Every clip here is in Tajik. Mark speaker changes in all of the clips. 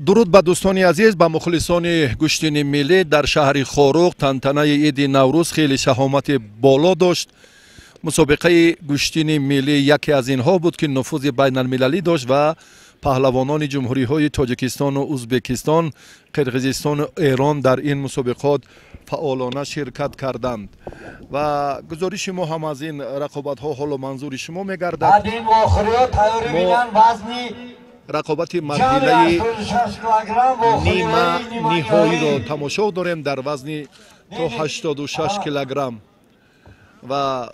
Speaker 1: Дуруд ба дӯстони азиз, ба мухлисони гӯштини миллӣ. Дар шаҳри Хоруғ тантанаи иди Наврӯз хеле шаҳомати боло дошт. Мусобиқаи гӯштини миллӣ яке аз инҳо буд, ки нуфузи байналмилалӣ дошт ва паҳлавонони ҷумҳуриҳои Тоҷикистону Ӯзбекистон, Қирғизистону Эрон дар ин мусобиқот фаъолона ширкат карданд. Ва гузориши мо ҳам аз ин рақобатҳо ҳоло манзури шумо мегардад. Рақобати марҳилаи нима ниҳоиро тамошо дорем дар вазни то 86 килограмм. Ва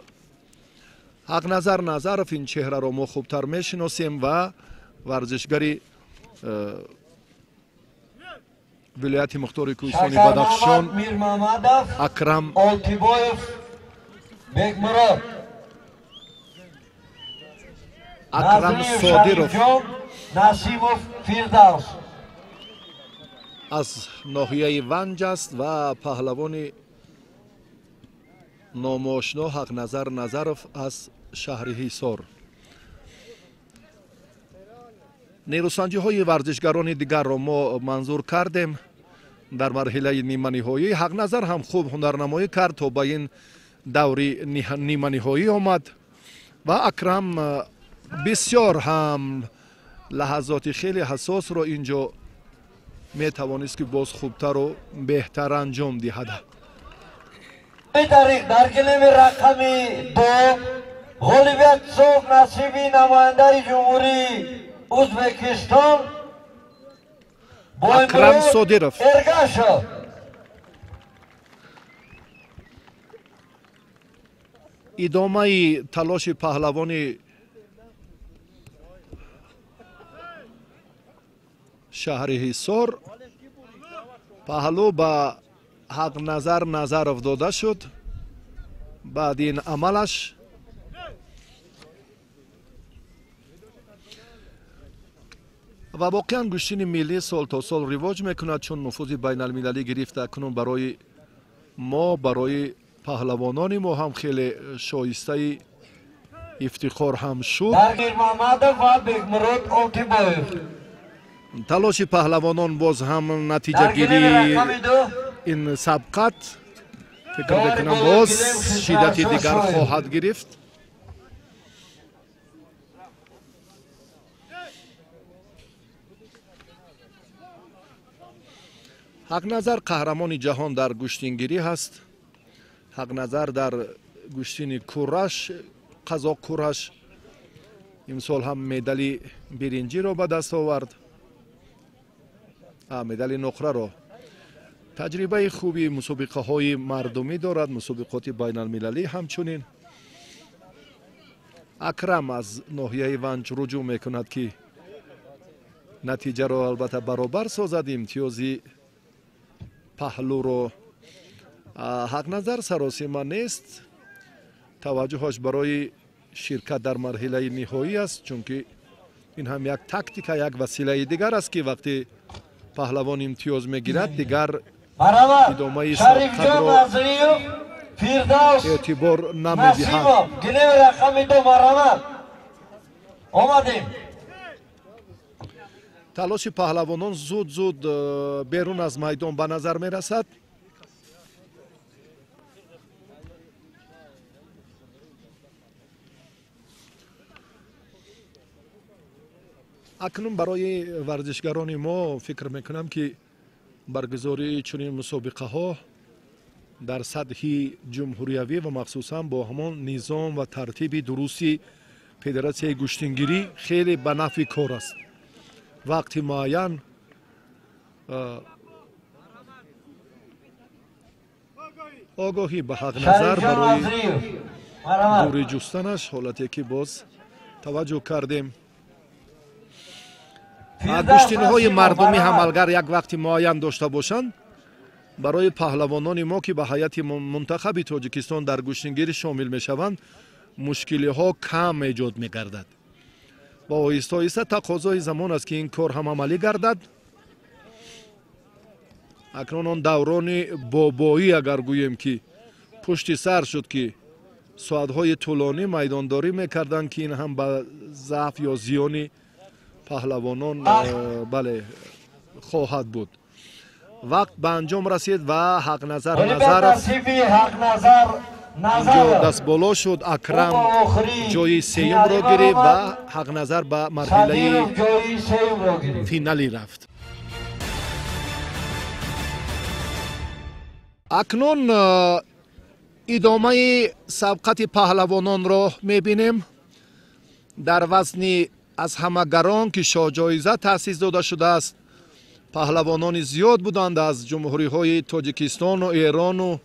Speaker 1: Ҳақназар Назаров, ин чеҳраро мо хубтар мешиносем ва варзишгари вилояти мухтори кӯҳистони Бадахшон Акрам Содиров
Speaker 2: Насимов Фирдавс
Speaker 1: аз ноҳияи Ванҷ аст ва паҳлавони номошно Ҳақназар Назаров аз шаҳри Ҳисор. Нерӯсанҷиҳои варзишгарони дигарро мо манзур кардем дар марҳилаи ниманиҳоӣ. Ҳақназар ҳам хуб ҳунарнамоӣ кард, то ба ин даври ниманиҳоӣ омад ва Акрам бисёр ҳам лаҳазоти хеле ҳассосро инҷо метавонист, ки боз хубтару беҳтар анҷом диҳад.
Speaker 2: Тариқ дар гилеми рақами 2 ғолибият соф насиби намояндаи ҷумҳурии Ӯзбекистон
Speaker 1: Акрам Содиров.
Speaker 2: Эргашов.
Speaker 1: Идомаи талоши паҳлавони шаҳри Ҳисор паҳлӯ ба Ҳақназар Назаров дода шуд. Баъди ин амалаш ва воқеан гӯштини миллӣ сол то сол ривоҷ мекунад, чун нуфузи байналмилалӣ гирифта. Акнун барои мо, барои паҳлавонони мо ҳам хеле шоистаи ифтихор ҳам шуд. Талоши паҳлавонон боз ҳам натиҷагирии ин сабқат фикр мекунам боз шиддати дигар хоҳад гирифт. Ҳақназар қаҳрамони ҷаҳон дар гӯштингирӣ ҳаст. Ҳақназар дар гӯштини кураш, қазоқ кураш имсол ҳам медали биринҷиро ба даст овард, медали нуқраро. Таҷрибаи хуби мусобиқаҳои мардумӣ дорад, мусобиқоти байналмилалӣ ҳамчунин. Акрам аз ноҳияи Ванҷ руҷӯъ мекунад, ки натиҷаро албатта баробар созад, имтиёзи паҳлӯро. Ҳақназар саросима нест, таваҷҷӯҳаш барои ширкат дар марҳилаи ниҳоӣ аст, чунки ин ҳам як тактика, як василаи дигар аст, ки вақте паҳлавон имтиёз мегирад, дигар идомаи сабқатро эътибор намедиҳад. Талоши паҳлавонон зуд-зуд берун аз майдон ба назар мерасад. Акнун барои варзишгарони мо фикр мекунам, ки баргузории чунин мусобиқаҳо дар сатҳи ҷумҳуриявӣ ва махсусан бо ҳамон низом ва тартиби дурусти федератсияи гӯштингирӣ хеле ба нафъи кор аст. Вақти муайян огоҳӣ ба Ҳақназар барои дурӣ ҷустанаш, ҳолате ки боз таваҷҷӯҳ кардем. Гӯштиниҳои мардумӣ ҳам агар як вақти муайян дошта бошанд, барои паҳлавонони мо, ки ба ҳайати мунтахаби Тоҷикистон дар гӯштингирӣ шомил мешаванд, мушкилиҳо кам эҷод мегардад ва оҳиста оҳиста тақозои замон аст, ки ин кор ҳам амалӣ гардад. Акнун он даврони бобоӣ, агар гӯем, ки пушти сар шуд, ки соатҳои тӯлонӣ майдондорӣ мекарданд, ки ин ҳам ба заъф ё зиёни паҳлавонон бале хоҳад буд. Вақт ба анҷом расид ва Ҳақназар Назаров инҷо дастболо шуд. Акрам ҷои сеюмро гирифт ва Ҳақназар ба марҳилаи финалӣ рафт. Акнун идомаи сабқати паҳлавононро мебинем. Дар вазни аз ҳама гарон, ки шоҳҷоиза таъсис дода шудааст, паҳлавонони зиёд буданд аз ҷумҳуриҳои Тоҷикистону Эрону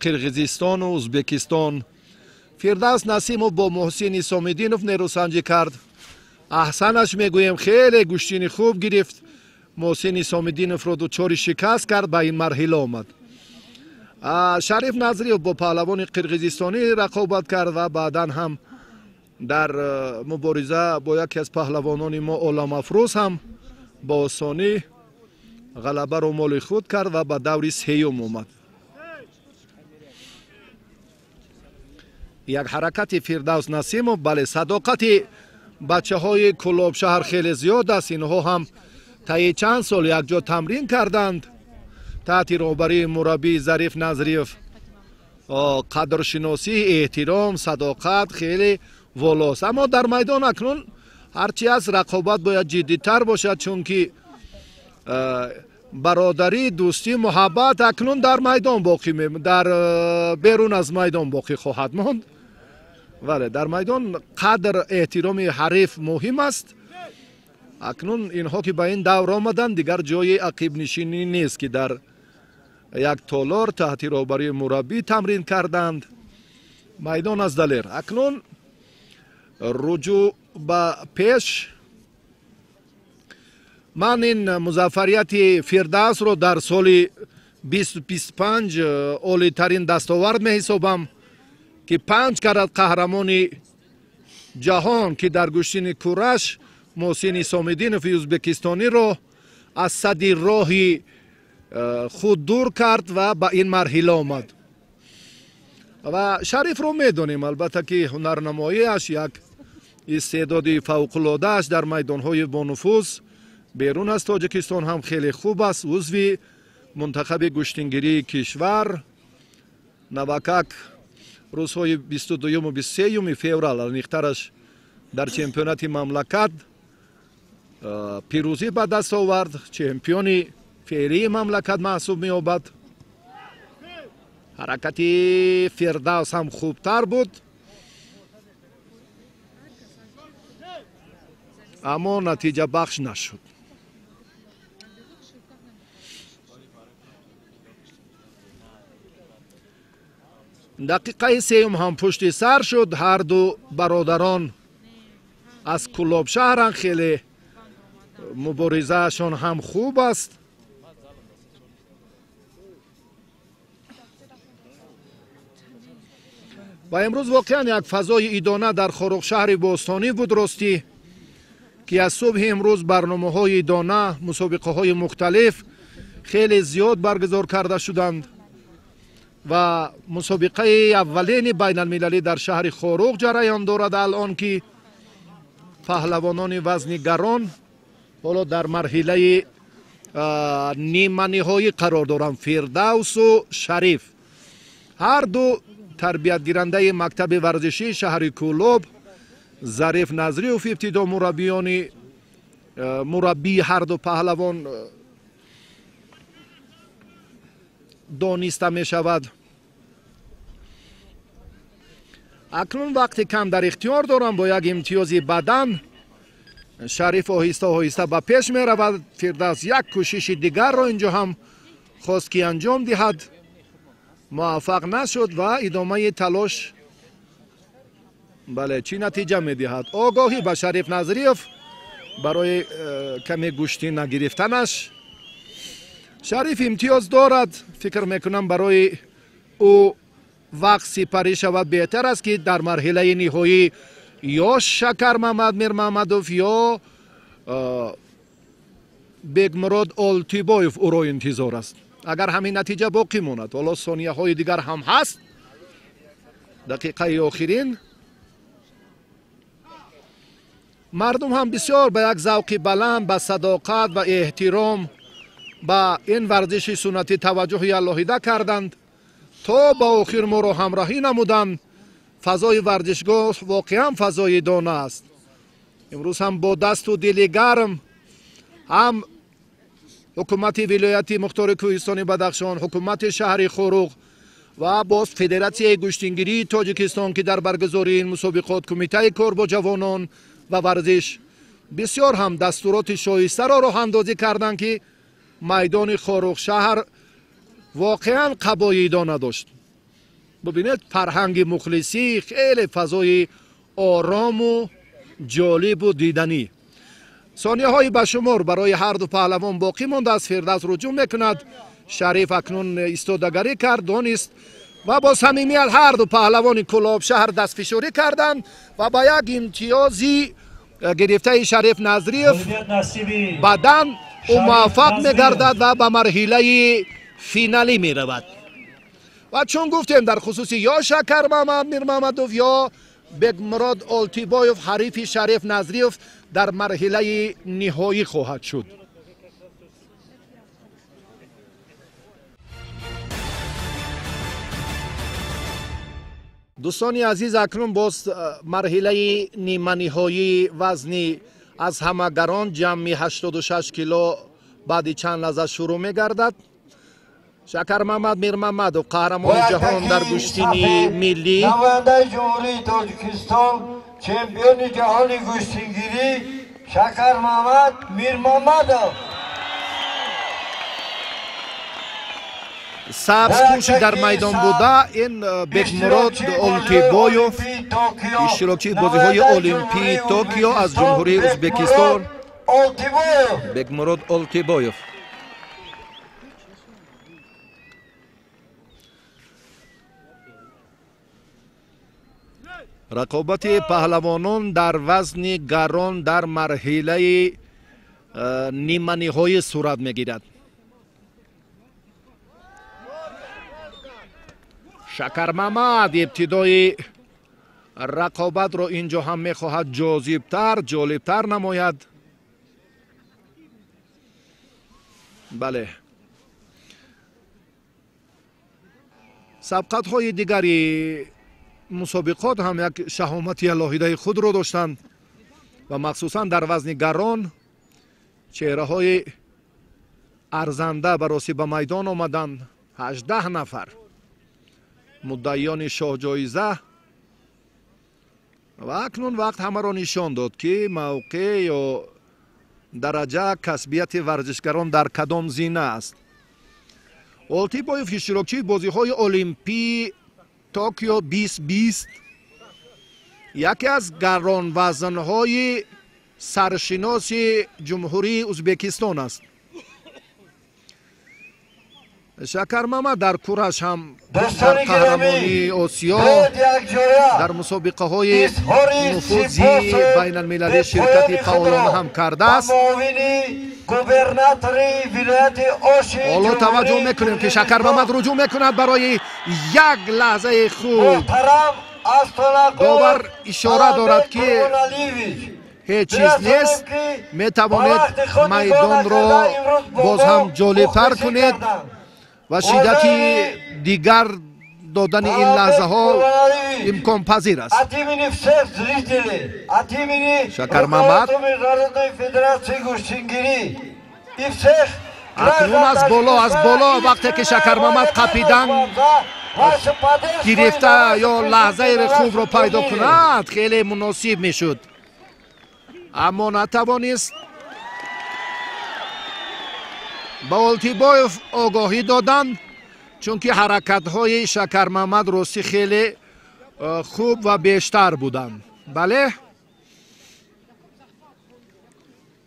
Speaker 1: Қирғизистону Узбекистон. Фирдавс Насимов бо Муҳсин Исомиддинов нерӯсанҷӣ кард. Аҳсанаш мегӯем, хеле гӯштини хуб гирифт. Муҳсин Исомиддиновро дучори шикаст кард, ба ин марҳила омад. Шариф Назриев бо паҳлавони қирғизистонӣ рақобат кард ва баъдан ҳам дар мубориза бо яке аз паҳлавонони мо Оламафрӯз ҳам бо осонӣ ғалабаро моли худ кард ва ба даври сеюм омад. Як ҳаракати Фирдавс Насимов, бале, садоқати бачаҳои Кӯлобшаҳр хеле зиёд аст. Инҳо ҳам таи чанд сол якҷо тамрин карданд таҳти роҳбарии мураббӣ Зариф Назриев. Қадршиносӣ, эҳтиром, садоқат хеле волост. Аммо дар майдон акнун ҳарчи аст рақобат бояд ҷиддитар бошад, чунки бародарӣ, дӯстӣ, муҳаббат акнун дар майдон боқӣ, дар берун аз майдон боқӣ хоҳад монд. Вале дар майдон қадр, эҳтироми ҳариф муҳим аст. Акнун инҳо ки ба ин давр омаданд, дигар ҷои ақибнишинӣ нест, ки дар як толор таҳти роҳбарии мураббӣ тамрин карданд. Майдон аз далер. Акнун руҷӯъ ба пеш. Ман ин музаффарияти Фирдавсро дар соли 2025 олитарин дастовард меҳисобам, ки 5 карат қаҳрамони ҷаҳон, ки дар гӯштини кураш Муҳсин Исомиддинови ӯзбекистониро аз сади роҳи худ дур кард ва ба ин марҳила омад. Ва Шарифро медонем, албатта, ки ҳунарнамоиаш як истеъдоди фавқулодааш дар майдонҳои бонуфуз берун аз Тоҷикистон ҳам хеле хуб аст. Узви мунтахаби гӯштингирии кишвар. Навакак рӯзҳои 22-ю 23 феврал аниқтараш дар чемпионати мамлакат пирӯзӣ ба даст овард. Чемпиони феълии мамлакат маҳсуб меёбад. Ҳаракати Фирдавс ҳам хубтар буд, аммо натиҷабахш нашуд. Дақиқаи сеюм ҳам пушти сар шуд. Ҳарду бародарон аз Кӯлобшаҳранд, хеле муборизаашон ҳам хуб аст. Ва имрӯз воқеан як фазои идона дар Хоруғшаҳри бостонӣ буд, ростӣ, ки аз субҳи имрӯз барномаҳои идона, мусобиқаҳои мухталиф хеле зиёд баргузор карда шуданд ва мусобиқаи аввалини байналмилалӣ дар шаҳри Хоруғ ҷараён дорад. Алон ки паҳлавонони вазни гарон ҳоло дар марҳилаи ниманиҳоӣ қарор доранд. Фирдавсу Шариф ҳарду тарбиятгирандаи мактаби варзишии шаҳри Кӯлоб. Зариф Назриев ибтидо мураббии ҳарду паҳлавон дониста мешавад. Акнун вақти кам дар ихтиёр дорам. Бо як имтиёзи бадан Шариф оҳиста оҳиста ба пеш меравад. Фирдавс як кӯшиши дигарро инҷо ҳам хост ки анҷом диҳад, муваффақ нашуд ва идомаи талош, бале, чӣ натиҷа медиҳад? Огоҳӣ ба Шариф Назриев барои каме гӯштӣ нагирифтанаш. Шариф имтиёз дорад, фикр мекунам барои ӯ вақт сипарӣ шавад беҳтар аст, ки дар марҳилаи ниҳоӣ ё Шакармамад Мирмамадов ё Бегмурод Олтибоев ӯро интизор аст. Агар ҳамин натиҷа боқӣ монад, ҳоло сонияҳои дигар ҳам ҳаст. Дақиқаи охирин мардум ҳам бисёр ба як завқи баланд, ба садоқат ва эҳтиром Ба ин варзиши суннатӣ таваҷҷӯҳи алоҳида карданд, то ба охир моро ҳамроҳӣ намуданд. Фазои варзишгоҳ воқеан фазои дона аст. Имрӯз ҳам бо дасту дили гарм ҳам ҳукумати вилояти мухтори кӯҳистони Бадахшон, ҳукумати шаҳри Хоруғ ва боз Федератсияи гӯштингирии Тоҷикистон, ки дар баргузории ин мусобиқот кумитаи кор бо ҷавонон ва варзиш бисёр ҳам дастуроти шоистаро роҳандозӣ карданд, ки майдони Хоруғ шаҳр воқеан қабои дона дошт. Бубинед, фарҳанги мухлисӣ, хеле фазои орому ҷолибу диданӣ. Сонияҳои ба шумор барои ҳар ду паҳлавон боқӣ мондааст. Фирдавс рӯҷӯъ мекунад. Шариф акнун истодагарӣ кард, донист ва бо самимият ҳар ду паҳлавони Кӯлоб шаҳр дастфишорӣ карданд ва ба як имтиёзи гирифтаи Шариф Назриев баъдан ӯ муваффақ мегардад ва ба марҳилаи финалӣ меравад. Ва чун гуфтем, дар хусуси ё Шакармамад Мирмамадов ё Бекмурод Олтибоев ҳарифи Шариф Назриев дар марҳилаи ниҳоӣ хоҳад шуд. Дӯстони азиз, акнун боз марҳилаи ниманиҳоии вазни аз ҳама гарон ҷамъи 86 кило баъди чанд лаҳза шурӯъ мегардад. Шакармамад Мирмамадов, қаҳрамони ҷаҳон дар гӯштини миллӣ,
Speaker 2: намояндаи Ҷумҳурии Тоҷикистон, чемпиони ҷаҳони гӯштингирӣ Шакармамад Мирмамадов.
Speaker 1: Сабзпӯши дар майдон буда ин Бекмурод Олтибоев, иштирокчии бозиҳои Олимпии Токио аз Ҷумҳурии Ӯзбекистон, Бекмурод Олтибоев. Рақобати паҳлавонон дар вазни гарон дар марҳилаи ниманиҳоӣ сурат мегирад. Шакармамад ибтидои рақобатро инҷо ҳам мехоҳад ҷозибтар, ҷолибтар намояд. Бале, сабқатҳои дигари мусобиқот ҳам як шаҳомати алоҳидаи худро доштанд ва махсусан дар вазни гарон чеҳраҳои арзанда баросӣ ба майдон омаданд. 18 нафар муддаиёни шоҳҷоиза ва акнун вақт ҳамаро нишон дод, ки мавқеъ ё дараҷа касбияти варзишгарон дар кадом зина аст. Олтибоев иштирокчии бозиҳои Олимпии Токио 2020, яке аз гаронвазнҳои саршиноси Ҷумҳурии Ӯзбекистон аст. Шакармамад дар кураш ҳам дар қаҳрамонии Осиё, дар мусобиқаҳои нуфузи байналмилалӣ ширкати фаъолона ҳам кардааст. Ҳоло таваҷҷӯҳ мекунем, ки Шакармамад рӯҷӯъ мекунад барои як лаҳзаи хуб. Довар ишора дорад, ки ҳеҷ чиз нест, метавонед майдонро боз ҳам ҷолибтар кунед ва шиддати дигар додани ин лаҳзаҳо имконпазир аст. Шакармамад акнун аз боло, аз боло вақте ки Шакармамад қапидан гирифта ё лаҳзаи хубро пайдо кунад, хеле муносиб мешуд, аммо натавонист. Ба Олтибоев огоҳӣ доданд, чунки ҳаракатҳои Шакармамад ростӣ хеле хуб ва бештар буданд. Бале,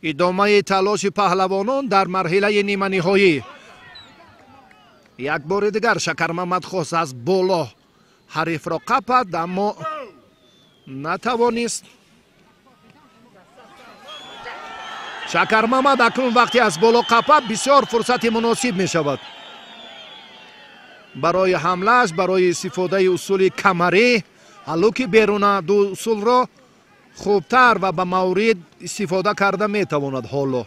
Speaker 1: идомаи талоши паҳлавонон дар марҳилаи ниманиҳоӣ. Як бори дигар Шакармамад хост аз боло ҳарифро қапад, аммо натавонист. Шакармамад акнун вақте аз боло қапад, бисёр фурсати муносиб мешавад барои ҳамлааш, барои истифодаи усули камарӣ, ҳаллуки беруна ду усулро хубтар ва ба маврид истифода карда метавонад. Ҳоло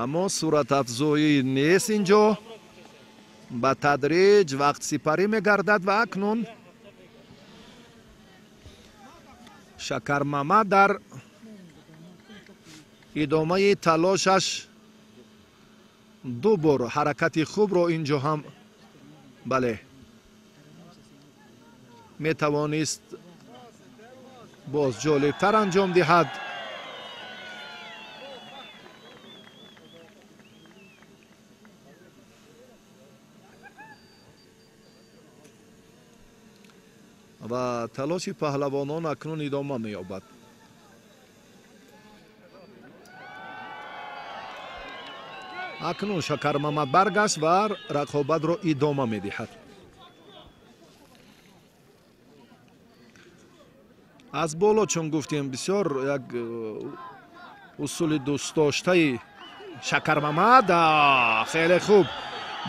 Speaker 1: Аммо суръатафзоӣ нест инҷо. Ба тадриҷ вақт сипарӣ мегардад ва акнун Шакармамад дар идомаи талошаш ду бор ҳаракати хубро инҷо ҳам бале метавонист боз ҷолибтар анҷом диҳад. Ва талоши паҳлавонон акнун идома меёбад. Акнун Шакармамад баргашт ва рақобатро идома медиҳад. Аз боло чун гуфтем бисёр як усули дӯстдоштаи Шакармамад. Хеле хуб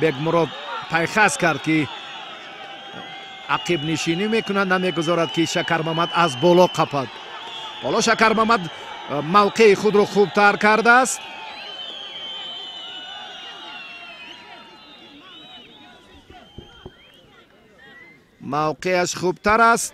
Speaker 1: Бекмурод пайхас кард, ки ақибнишинӣ мекунад, намегузорад, ки Шакармамад аз боло қапад. Ҳоло Шакармамад мавқеи худро хубтар кардааст. Мавқеаш хубтар аст.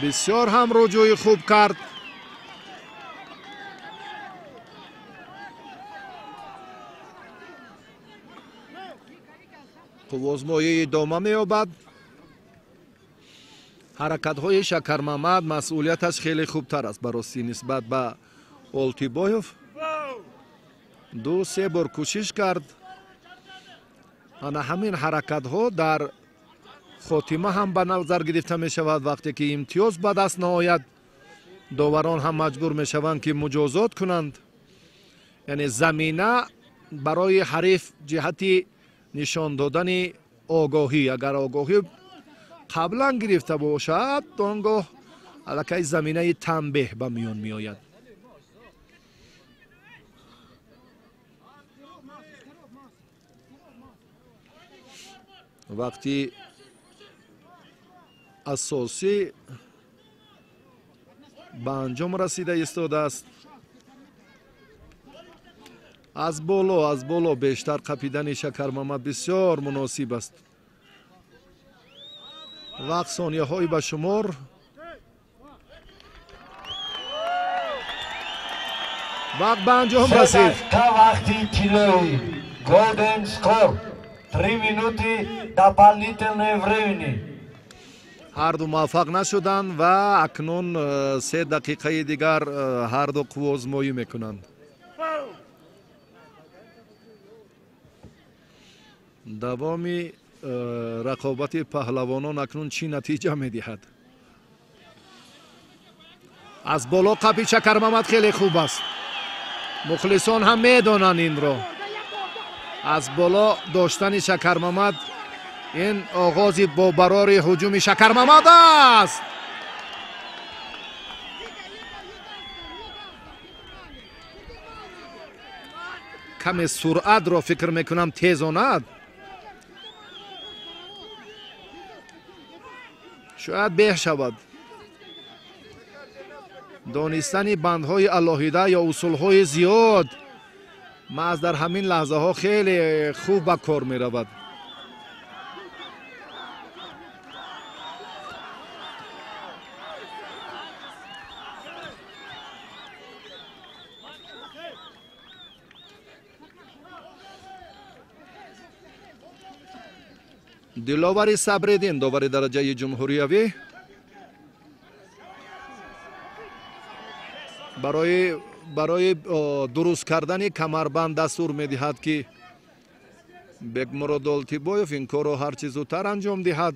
Speaker 1: Бисёр ҳам рӯҷӯи хуб кард. Қуввозмоӣ идома меёбад. Ҳаракатҳои Шакармамад масъулияташ хеле хубтар аст ба ростӣ нисбат ба Олтибоев. 2-3 бор кӯшиш кард. Ана ҳамин ҳаракатҳо дар хотима ҳам ба назар гирифта мешавад. Вақте ки имтиёз ба даст наояд, доварон ҳам маҷбур мешаванд, ки муҷозот кунанд. Яъне замина барои ҳариф ҷиҳати нишон додани огоҳӣ. Агар огоҳӣ қаблан гирифта бошад, он гоҳ аллакай заминаи танбеҳ ба миён меояд. Вақти асосӣ ба анҷом расида истодааст. Аз боло бештар қапидани Шакармамад бисёр муносиб аст. Вақт сонияҳои ба шумор. Вақт ба анҷом расид.
Speaker 2: Вақти тиллоӣ Golden Score 3 минути дополнительное времени.
Speaker 1: Ҳарду муваффақ нашуданд ва акнун 3 дақиқаи дигар ҳарду қуввозмоӣ мекунанд. Давоми рақобати паҳлавонон акнун чӣ натиҷа медиҳад? Аз боло қапи Шакармамад хеле хуб аст. Мухлисон ҳам медонанд инро. Аз боло доштани Шакармамад ин оғози бобарори ҳуҷуми Шакармамад аст. Каме суръатро фикр мекунам тезонад. Шояд беҳ шавад. Донистани бандҳои алоҳида ё усулҳои зиёд маҳз дар ҳамин лаҳзаҳо хеле хуб ба кор меравад. Диловари Сабриддин, довари дараҷаи ҷумҳуриявӣ, барои дуруст кардани камарбанд дастур медиҳад, ки Бекмурод Олтибоев ин корро ҳарчи зудтар анҷом диҳад.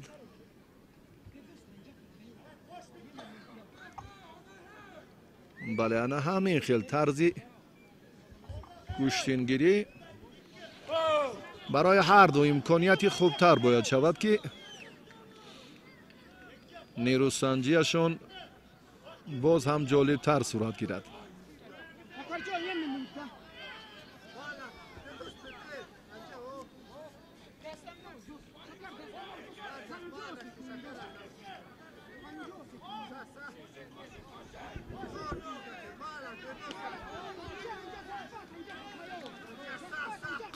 Speaker 1: Бале, ана ҳамин хел тарзи гӯштингирӣ барои ҳарду имконияти хубтар бояд шавад, ки нерӯсанҷиашон боз ҳам ҷолибтар сурат гирад.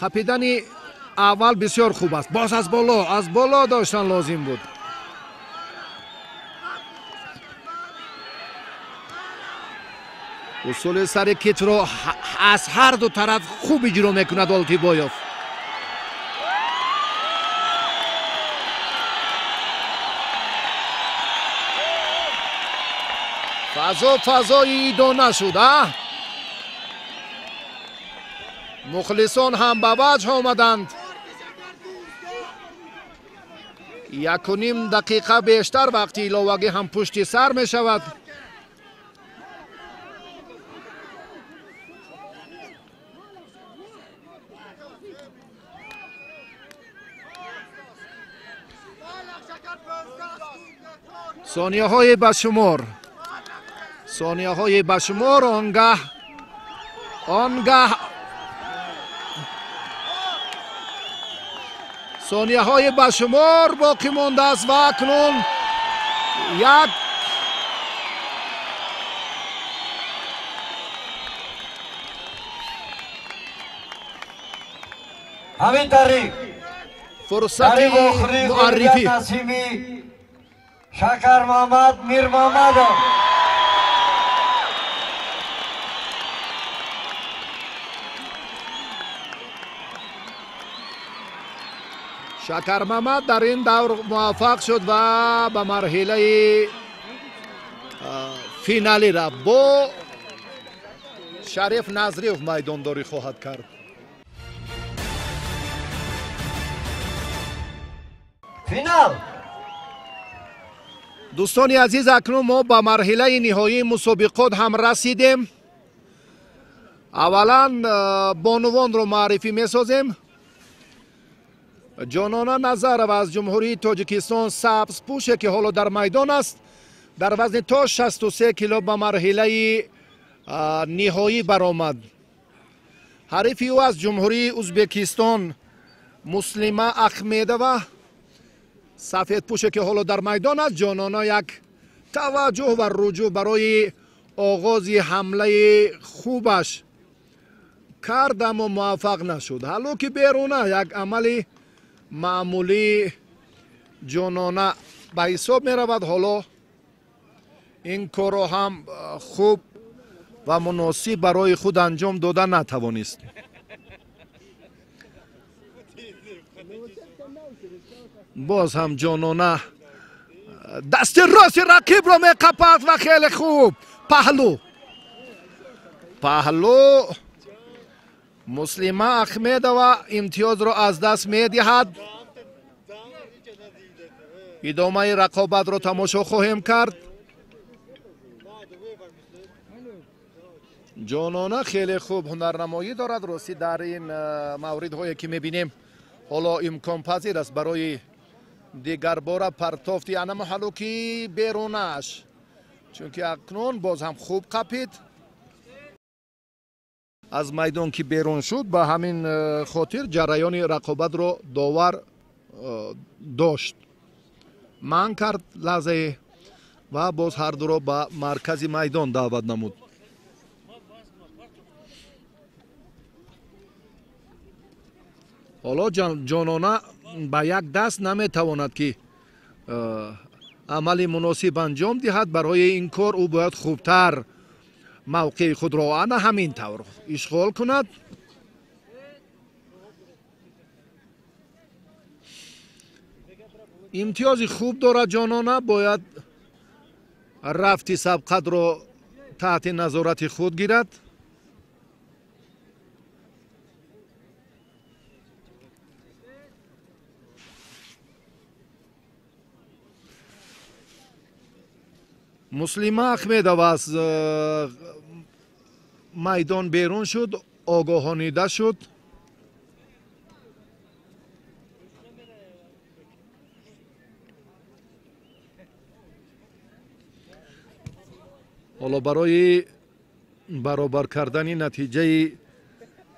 Speaker 1: Қапидани аввал бисёр хуб аст. Боз аз боло доштан лозим буд. Усули сари китфро аз ҳар ду тараф хуб иҷро мекунад Олтибоев. Фазои идона шуд, а? Мухлисон ҳам ба ваҷҳ омаданд. 1.5 дақиқа бештар вақти иловагӣ ҳам пушти сар мешавад. Сонияҳои ба шумор. Сонияҳои ба шумор, онгаҳ сонияҳои ба шумор боқӣ мондааст ва акнун як
Speaker 2: ҳамин тариқ
Speaker 1: фурсати муаррифӣ
Speaker 2: Шакармамад Мирмамадов.
Speaker 1: Шакармамад дар ин давр муваффақ шуд ва ба марҳилаи финалӣ рафт. Бо Шариф Назриев майдондорӣ хоҳад кард.
Speaker 2: Финал.
Speaker 1: Дӯстони азиз, акнун мо ба марҳилаи ниҳоии мусобиқот ҳам расидем. Аввалан бонувонро муаррифӣ месозем. Ҷонона Назарова аз Ҷумҳурии Тоҷикистон, сабзпӯше ки ҳоло дар майдон аст, дар вазни то 63 кило ба марҳилаи ниҳоӣ баромад. Ҳарифи ӯ аз Ҷумҳурии Ӯзбекистон Муслима Ахмедова, сафедпӯше ки ҳоло дар майдон аст. Ҷонона як таваҷҷӯҳ ва руҷӯъ барои оғози ҳамлаи хубаш кард, аммо муваффақ нашуд. Ҳалло ки беруна як амали маъмулии ҷонона ба ҳисоб меравад. Ҳоло ин корро ҳам хуб ва муносиб барои худ анҷом дода натавонист. Боз ҳам ҷонона дасти рости рақибро меқапад ва хеле хуб паҳлу. Паҳлу Муслима Ахмедова имтиёзро аз даст медиҳад. Идомаи рақобатро тамошо хоҳем кард. Ҷонона хеле хуб ҳунарнамоӣ дорад. Ростӣ дар ин мавридҳое ки мебинем ҳоло имконпазир аст барои дигарбора партофти анамо ҳалло-ки берунаш, чунки акнун боз ҳам хуб қапид. Аз майдон ки берун шуд, ба ҳамин хотир ҷараёни рақобатро довар дошт, манъ кард лаҳзае ва боз ҳар дуро ба маркази майдон даъват намуд. Ҳоло ҷонона ба як даст наметавонад ки амали муносиб анҷом диҳад. Барои ин кор ӯ бояд хубтар мавқеи худро ана ҳамин тавр ишғол кунад. Имтиёзи хуб дорад ҷонона, бояд рафти сабқатро таҳти назорати худ гирад. Муслима Ахмедова аз майдон берун шуд, огоҳонида шуд. Ҳоло барои баробар кардани натиҷаи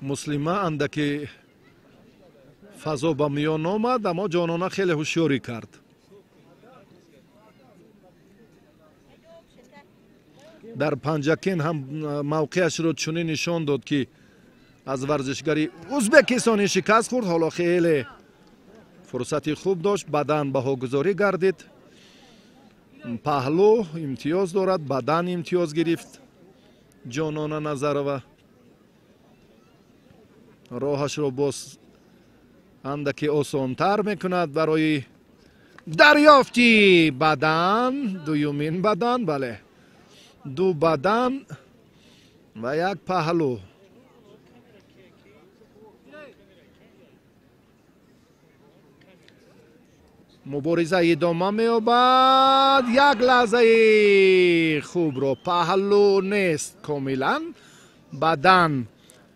Speaker 1: Муслима андаке фазо ба миён омад, аммо ҷонона хеле ҳушёрӣ кард. Дар Панҷакент ҳам мавқеашро чунин нишон дод, ки Аз варзишгари узбекистонӣ шикаст хӯрд. Ҳоло хеле фурсати хуб дошт, бадан баҳогузорӣ гардид. Паҳлӯ имтиёз дорад, бадан имтиёз гирифт. Ҷонона Назарова роҳашро боз андаке осонтар мекунад барои дарёфти бадан. Дуюмин бадан, бале, ду бадан ва як паҳлӯ. Мубориза идома меёбад. Як лаҳзаи хубро паҳлӯ нест комилан. Бадан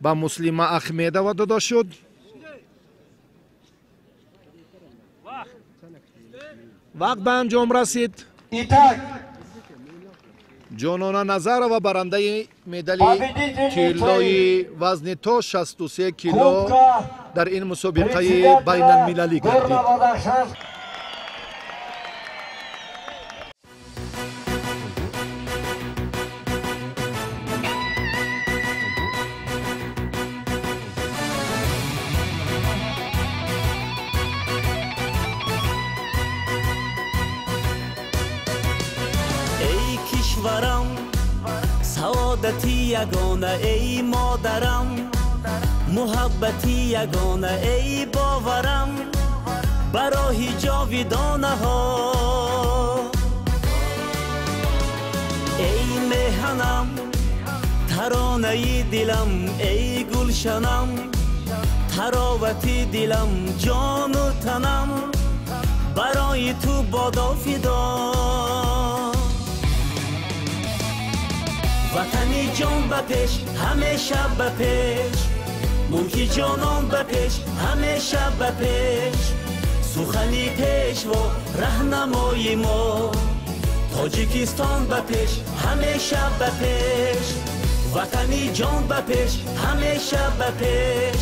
Speaker 1: ба Муслима Ахмедова дода шуд. Вақт ба анҷом расид. Ҷонона Назарова барандаи медали тиллои вазни то 63 кило дар ин мусобиқаи байналмилалӣ гардид.
Speaker 3: Саодати ягона, эй модарам, муҳаббати ягона, эй боварам, ба роҳи ҷовидонаҳо. Эй меҳанам, таронаи дилам, эй гулшанам, таровати дилам, ҷону танам барои ту бодо фидо. Ватани ҷон ба пеш, ҳамеша ба пеш, мулки ҷонон ба пеш, ҳамеша ба пеш. Сухани пешво раҳнамои мо, Тоҷикистон ба пеш, ҳамеша ба пеш. Ватани ҷон ба пеш, ҳамеша ба пеш,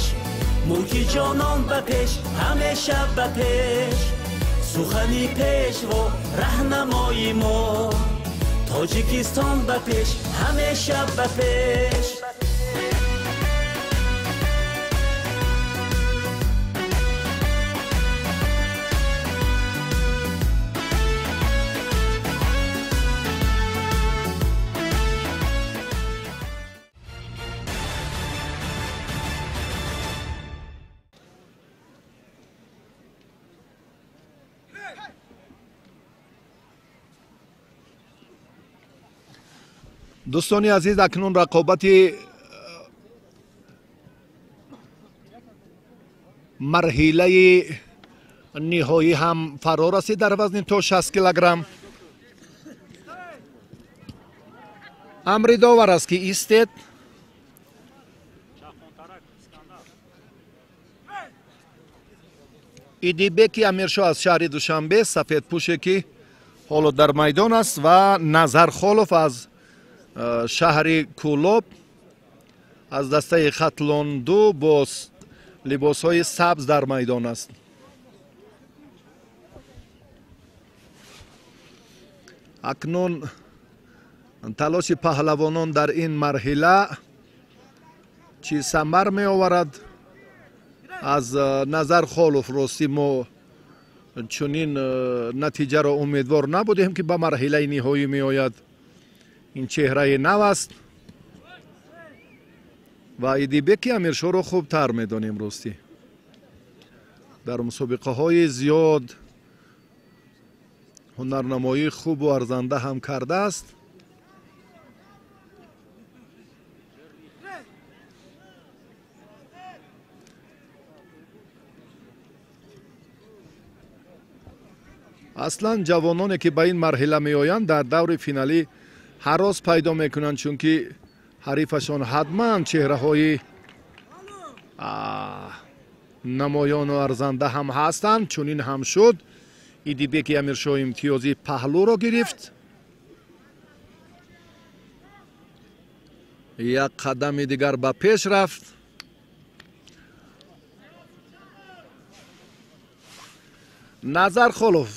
Speaker 3: мулки ҷонон ба пеш, ҳамеша ба пеш. Сухани пешво раҳнамои мо, Тоҷикистон ба пеш, ҳамеша ба пеш.
Speaker 1: Дӯстони азиз, акнун рақобати марҳилаи ниҳоӣ ҳам фаро расид дар вазни то 60 килограмм. Амри довар аст ки истед. Идибеки Амиршоҳ аз шаҳри Душанбе, сафедпӯше ки ҳоло дар майдон аст, ва Назархолов аз шаҳри Кӯлоб аз дастаи Хатлонду бо либосҳои сабз дар майдон аст. Акнун талоши паҳлавонон дар ин марҳила чӣ самар меоварад? Аз Назархолов ростӣ мо чунин натиҷаро умедвор набудем ки ба марҳилаи ниҳоӣ меояд. Ин чеҳраи нав аст ва Идибеки Амиршоҳро хубтар медонем. Ростӣ дар мусобиқаҳои зиёд ҳунарнамоии хубу арзанда ҳам кардааст. Аслан ҷавононе ки ба ин марҳила меоянд дар даври финалӣ ҳарос пайдо мекунанд, чунки ҳарифашон ҳатман чеҳраҳои намоёну арзанда ҳам ҳастанд. Чунин ҳам шуд. Идибеки Амиршоҳ имтиёзи паҳлӯро гирифт. Як қадами дигар ба пеш рафт. Назархолов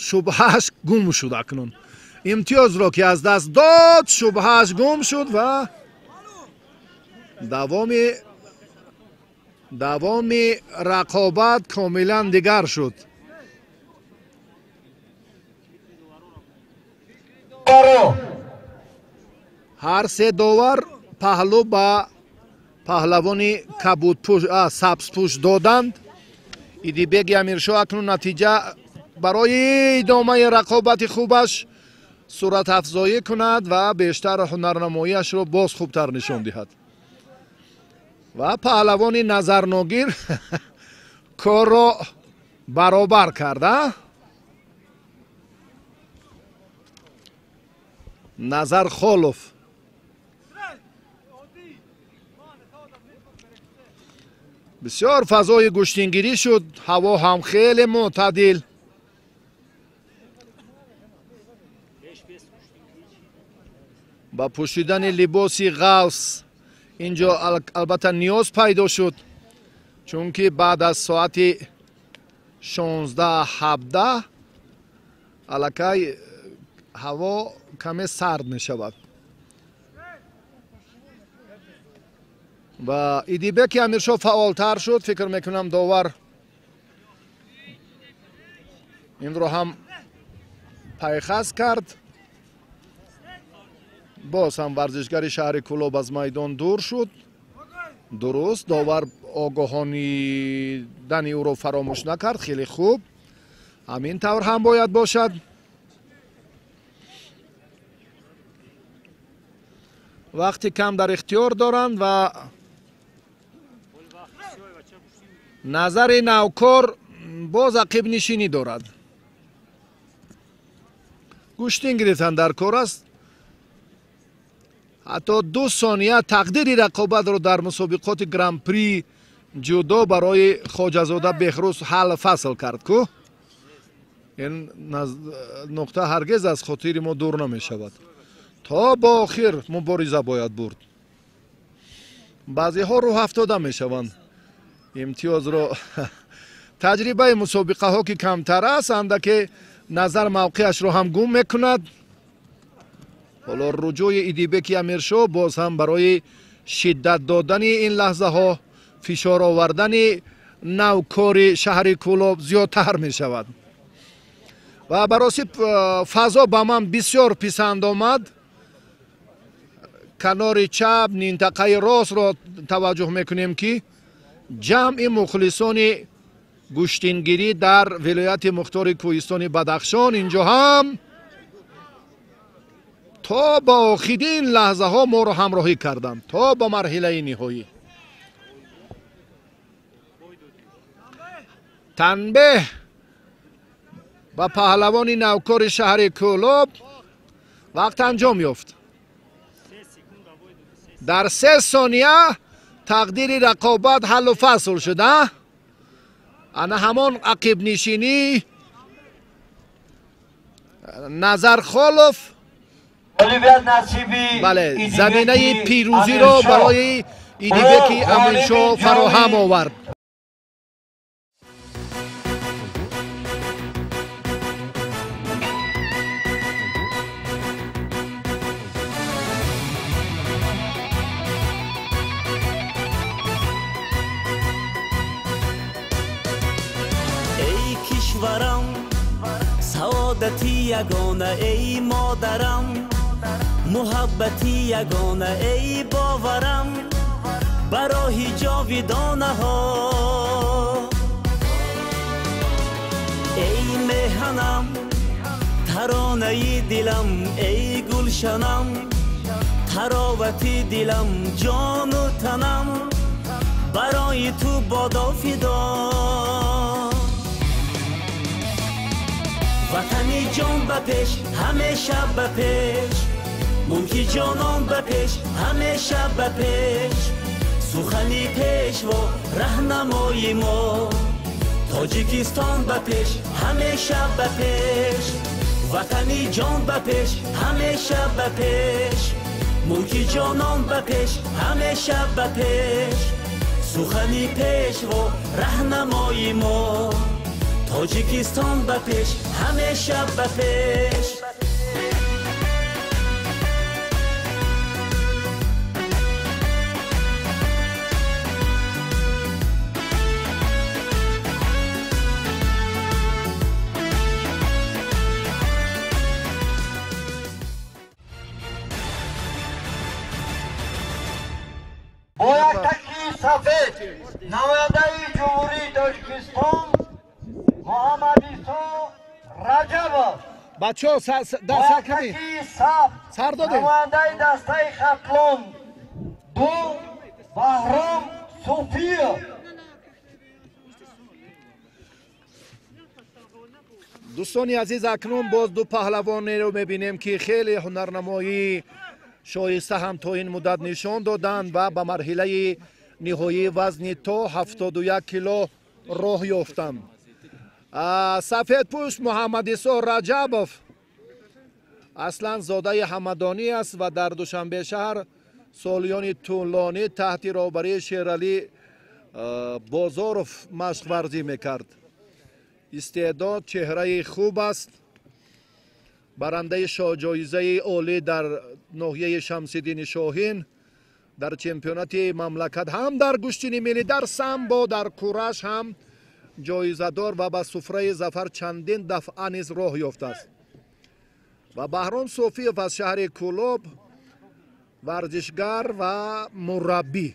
Speaker 1: шубҳааш гум шуд. Акнун имтиёзро ки аз даст дод, шубҳааш гум шуд ва давоми Давоми рақобат комилан дигар шуд. Ҳар се довар паҳлӯ ба паҳлавони кабудпӯш сабзпӯш доданд. Идибеки Амиршоҳ акнун натиҷа барои идомаи рақобати хубаш суратафзоӣ кунад ва бештар ҳунарнамоиашро боз хубтар нишон диҳад. Ва паҳлавони назарногир корро баробар карда. Назар Холов бисёр фазои гӯштингирӣ шуд, ҳаво ҳам хеле мӯътадил. Ба пӯшидани либоси ғафс инҷо албатта ниёз пайдо шуд, чунки баъд аз соати 16:17 аллакай ҳаво каме сард мешавад. Ва Идибеки Амиршоҳ фаъолтар шуд. Фикр мекунам довар инро ҳам пайхас кард. Боз ҳам варзишгари шаҳри Кӯлоб аз майдон дур шуд. Дуруст, довар огоҳонидани ӯро фаромӯш накард. Хеле хуб, ҳамин тавр ҳам бояд бошад. Вақти кам дар ихтиёр доранд ва назари навкор боз ақибнишинӣ дорад. Гӯштин гирифтан дар кор аст. Ҳатто 2 сония тақдири рақобатро дар мусобиқоти гран-при ҷудо барои Хоҷазода Беҳрӯз ҳал фасл кард ку. Ин нуқта ҳаргиз аз хотири мо дур намешавад. То ба охир мубориза бояд бурд. Баъзеҳо рӯҳафтода мешаванд. Имтиёзро таҷрибаи мусобиқаҳо ки камтар аст, андаке назар мавқеашро ҳам гум мекунад. Ҳоло руҷӯи Идибеки Амиршоҳ боз ҳам барои шиддат додани ин лаҳзаҳо, фишор овардани навкори шаҳри Кӯлоб зиёдтар мешавад. Ва бароси фазо ба ман бисёр писанд омад. Канори чап, минтақаи ростро таваҷҷӯҳ мекунем ки ҷамъи мухлисони гӯштингирӣ дар вилояти мухтори кӯҳистони Бадахшон инҷо ҳам то ба охирин лаҳзаҳо моро ҳамроҳӣ карданд, то ба марҳилаи ниҳоӣ. Танбеҳ ба паҳлавони навкори шаҳри Кӯлоб вақт анҷом ёфт. Дар 3 сония тақдири рақобат ҳаллу фасл шуд. Ана ҳамон ақибнишинӣ Назар Холов бале заминаи пирӯзиро барои Идибеки Амиршоҳ фароҳам овард.
Speaker 3: Кишварам саодати ягона, эй модарам муҳаббати ягона, эй боварам ба роҳи ҷовидонаҳо. Эй меҳанам таронаи дилам, эй гулшанам таровати дилам, ҷону танам барои ту бодо фидо. Ватани ҷон ба пеш, ҳамеша ба пеш, мулки ҷонон ба пеш, ҳамеша ба пеш. Сухани пешво раҳнамои мо, Тоҷикистон ба пеш, ҳамеша ба пеш. Ватани ҷон ба пеш, ҳамеша ба пеш, мулки ҷонон ба пеш, ҳамеша ба пеш. Сухани пешво раҳнамои мо, Тоҷикистон ба пеш, ҳамеша ба пеш.
Speaker 2: Сафед намояндаи Ҷумҳурии Тоҷикистон Муҳаммадисо Раҷабов.
Speaker 1: Бачаҳо, сар кардем, сар додем.
Speaker 2: Намояндаи дастаи Хатлон ду Баҳром Суфиев.
Speaker 1: Дӯстони азиз, акнун боз ду паҳлавонеро мебинем, ки хеле ҳунарнамоии шоиста ҳам то ин муддат нишон доданд ва ба марҳилаи ниҳоии вазни то 71 кило роҳ ёфтанд. Сафедпӯш Муҳаммадисо Раҷабов аслан зодаи ҳамадонӣ аст ва дар Душанбе шаҳр солиёни тӯлонӣ таҳти роҳбарии Шералӣ Бозоров машқварзӣ мекард. Истеъдод, чеҳраи хуб аст. Барандаи шоҳҷоизаи олӣ дар ноҳияи Шамсиддини Шоҳин, дар чемпионати мамлакат ҳам дар гӯштини миллӣ, дар самбо, дар кураш ҳам ҷоизадор ва ба суфраи зафар чандин дафъа низ роҳ ёфтааст. Ва Баҳром Суфиев аз шаҳри Кӯлоб, варзишгар ва мураббӣ.